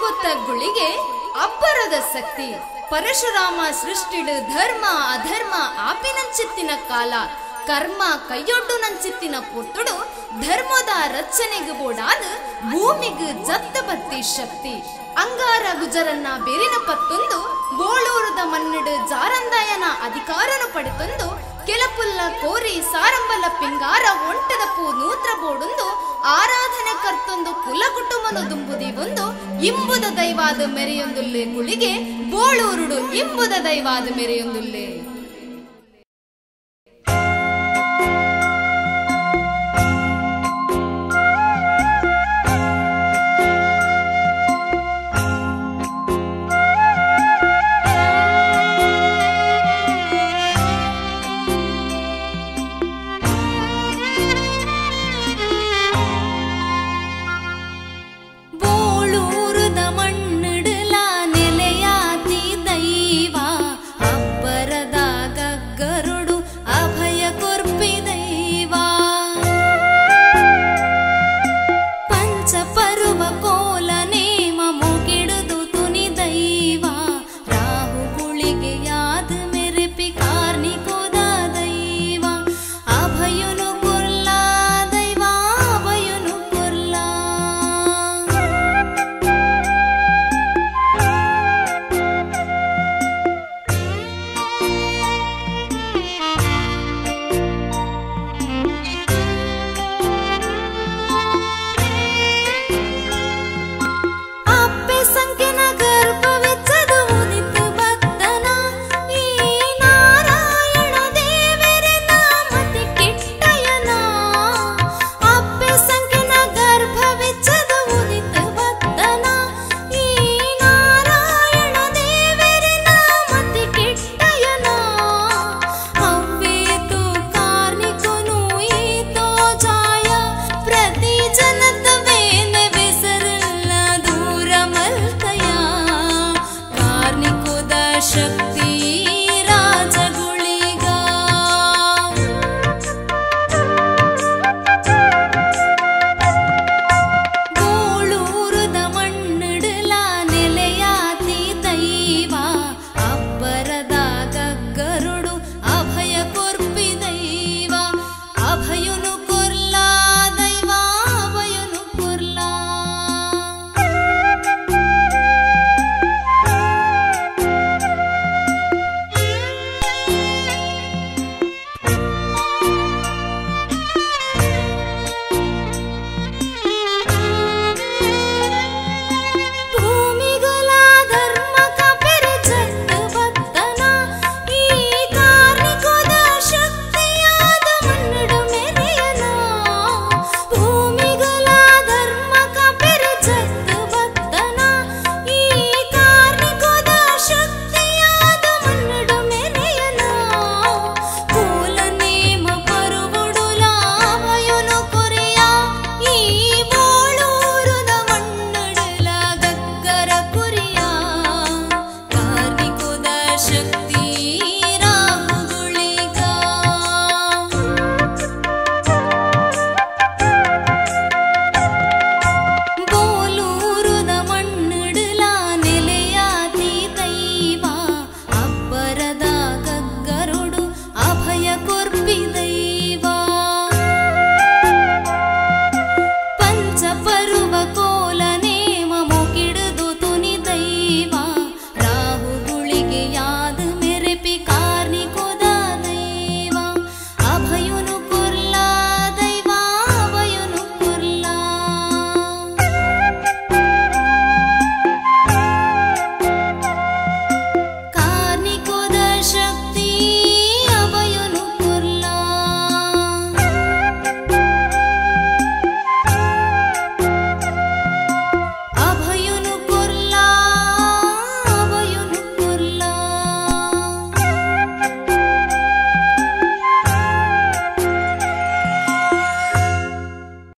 ಕಲಿಯುಗತ್ತ ಗುಳಿಗೆ ಅಬ್ಬರದ ಶಕ್ತಿ ಪರಶುರಾಮ ಸೃಷ್ಟಿಡು ಧರ್ಮ ಅಧರ್ಮ ಆಪಿನಂಚಿತ್ತಿನ ಕಾಲ ಕರ್ಮ ಕೈಯೊಡ್ಡು ನಂಚಿತ್ತಿನ ಪೊರ್ತುಡು ಧರ್ಮದ ರಚನೆಗೆ ಬೋಡಾದ ಭೂಮಿಗೆ ಜತ್ತ ಬತ್ತಿ ಶಕ್ತಿ ಅಂಗಾರ ಗುಜರನ್ನ ಬೇರಿನ ಪತ್ತೊಂದು ಬೋಳೂರದ ಮಣ್ಣಿಡು ಜಾರಂದಾಯನ ಅಧಿಕಾರನು ಪಡೆತೊಂದು ಕೆಲಪುಲ್ಲ ಕೋರಿ ಸಾರಂಬಲ ಪಿಂಗಾರ ಒಂಟದ ಪೂ ನೂತ್ರ ಬೋಡೊಂದು ಆರಾಧನೆ ಕರ್ತೊಂದು ಕುಲ ಕುಟುಂಬನು ದುಂಬುದಿ ಒಂದು ಇಂಬುದ ದೈವಾದ ಮೆರೆಯೊಂದುಲ್ಲೆ ಗುಳಿಗೆ ಬೋಳೂರುಡು ಇಂಬುದ ದೈವಾದ ಮೆರೆಯೊಂದುಲ್ಲೆ.